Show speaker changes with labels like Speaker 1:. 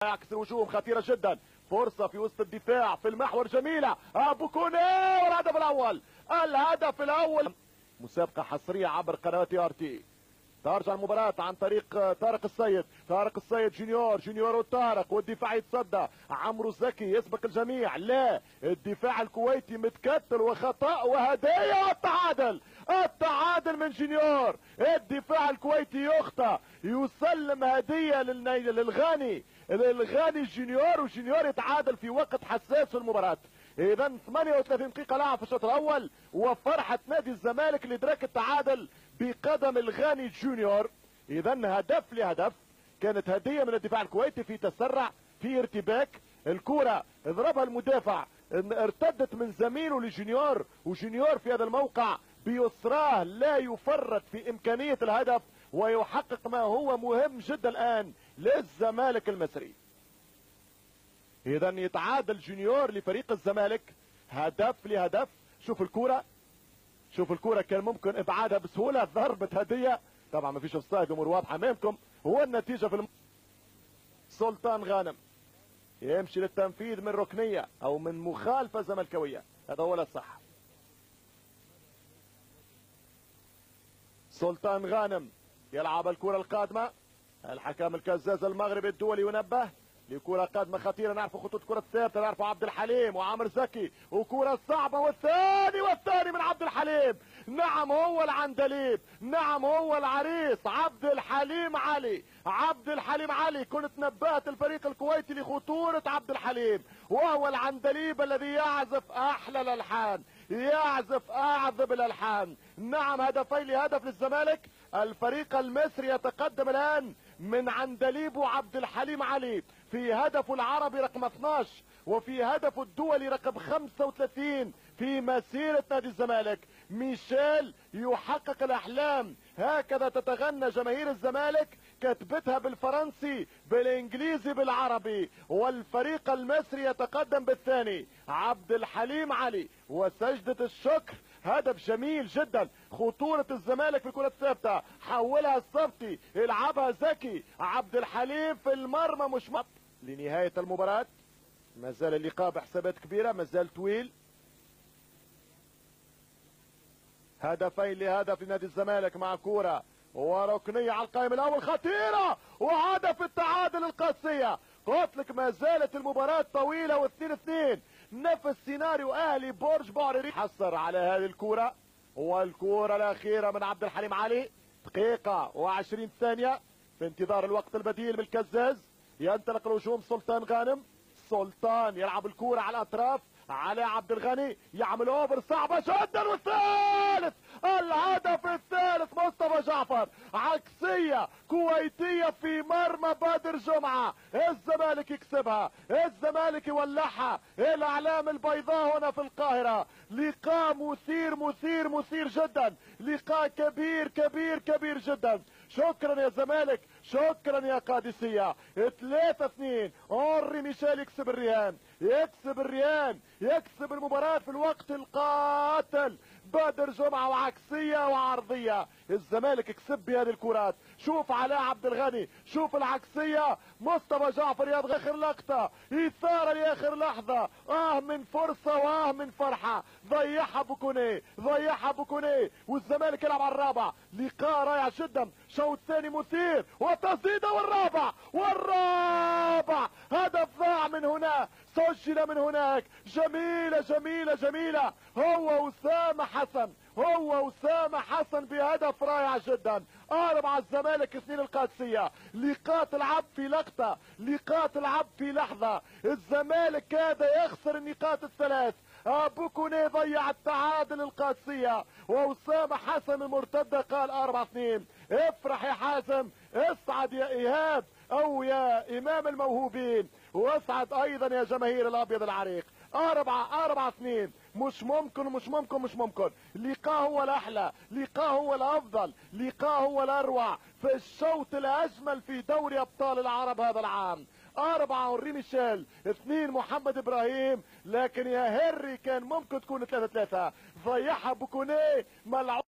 Speaker 1: يعكس الهجوم، خطيرة جدا، فرصة في وسط الدفاع في المحور جميلة، ابو كوني والهدف الاول، الهدف الاول. مسابقة حصرية عبر قناة ار تي. ترجع المباراة عن طريق طارق السيد، طارق السيد جونيور، جونيور وطارق، والدفاع يتصدى، عمرو زكي يسبق الجميع، لا الدفاع الكويتي متكتل وخطأ وهدايا، والتعادل، التعادل من جونيور. الدفاع الكويتي يخطأ، يسلم هدية للغاني، للغاني جونيور، وجونيور يتعادل في وقت حساس في المباراة. اذا 38 دقيقة لعب في الشوط الاول، وفرحة نادي الزمالك لادراك التعادل بقدم الغاني جونيور. اذا هدف لهدف، كانت هدية من الدفاع الكويتي في تسرع، في ارتباك، الكرة ضربها المدافع، ارتدت من زميله لجونيور، وجونيور في هذا الموقع بيسراه لا يفرط في امكانية الهدف، ويحقق ما هو مهم جدا الان للزمالك المصري. اذا يتعادل جونيور لفريق الزمالك هدف لهدف. شوف الكرة، شوف الكرة كان ممكن ابعادها بسهولة، ضربة هدية، طبعا ما فيش offside، امور واضحة امامكم. هو النتيجة في سلطان غانم يمشي للتنفيذ من ركنية او من مخالفة زملكاوية، هذا هو الصح. سلطان غانم يلعب الكرة القادمة، الحكم الكزاز المغربي الدولي ينبه لكرة قادمة خطيرة، نعرف خطوط كرة ثابتة، نعرف عبد الحليم وعمر زكي، وكرة صعبة، والثاني والثاني من عبد الحليم. نعم هو العندليب، نعم هو العريس عبد الحليم علي، عبد الحليم علي. كنت نبهت الفريق الكويتي لخطورة عبد الحليم، وهو العندليب الذي يعزف أحلى الألحان، يعزف أعذب الألحان. نعم هدفين لهدف للزمالك، الفريق المصري يتقدم الآن من عندليب وعبد الحليم علي في هدفه العربي رقم 12 وفي هدفه الدولي رقم 35 في مسيرة نادي الزمالك. ميشيل يحقق الأحلام، هكذا تتغنى جماهير الزمالك، كتبتها بالفرنسي بالإنجليزي بالعربي، والفريق المصري يتقدم بالثاني عبد الحليم علي وسجدة الشكر. هدف جميل جدا، خطورة الزمالك في الكرة الثابتة، حولها الصفتي، يلعبها زكي، عبد الحليم في المرمى مش مط. لنهاية المباراة ما زال اللقاء بحسابات كبيرة، ما زال طويل. هدفين لهدف لنادي الزمالك مع كورة وركنية على القائم الأول خطيرة، وهدف التعادل القادسية. قلت لك ما زالت المباراة طويلة واثنين اثنين، نفس سيناريو أهلي برج بوعريريج. حصر على هذه الكورة، والكورة الأخيرة من عبد الحليم علي. دقيقة و20 ثانية في انتظار الوقت البديل من الكزاز. ينطلق الهجوم سلطان غانم، سلطان يلعب الكورة على الأطراف على عبد الغني، يعمل over صعبة جدا، والثالث، الهدف الثالث مصطفى جعفر، عكسية كويتية في مرمى بدر جمعة. الزمالك يكسبها، الزمالك يولعها، الأعلام البيضاء هنا في القاهرة. لقاء مثير مثير مثير جدا، لقاء كبير كبير كبير جدا. شكرا يا زمالك، شكرا يا قادسية. 3-2، اوري ميشيل يكسب الرهان، يكسب الرهان، يكسب المباراة في الوقت القاتل. بدر جمعة وعكسية وعرضية، الزمالك يكسب بهذه الكرات. شوف علاء عبد الغني، شوف العكسية، مصطفى جعفر يبغى اخر لقطة، إثارة لآخر لحظة، من فرصة وآه من فرحة، ضيعها بوكوني، ضيعها بوكوني، والزمالك يلعب على الرابع. لقاء رائع جدا، شوط ثاني مثير، وتسديدة والرابع، والرابع، هدف ضاع من هنا، سجل من هناك، جميلة جميلة جميلة. هو أسامة حسن، هو أسامة حسن بهدف رائع جدا. 4 الزمالك 2 القادسية. لقاء تلعب في لقطة، لقاء تلعب في لحظة. الزمالك كاد يخسر النقاط الثلاث. بوكوني ضيع التعادل القادسية، وأسامة حسن المرتدة قال 4-2. افرح يا حازم، اصعد يا إيهاب أو يا إمام الموهوبين، واصعد أيضا يا جماهير الأبيض العريق. 4-2، مش ممكن مش ممكن مش ممكن. لقاء هو الأحلى، لقاء هو الأفضل، لقاء هو الأروع في الشوط الأجمل في دوري أبطال العرب هذا العام. 4 اوري ميشيل، 2 محمد إبراهيم، لكن يا هري كان ممكن تكون 3-3، ضيعها بوكوني ملعوب.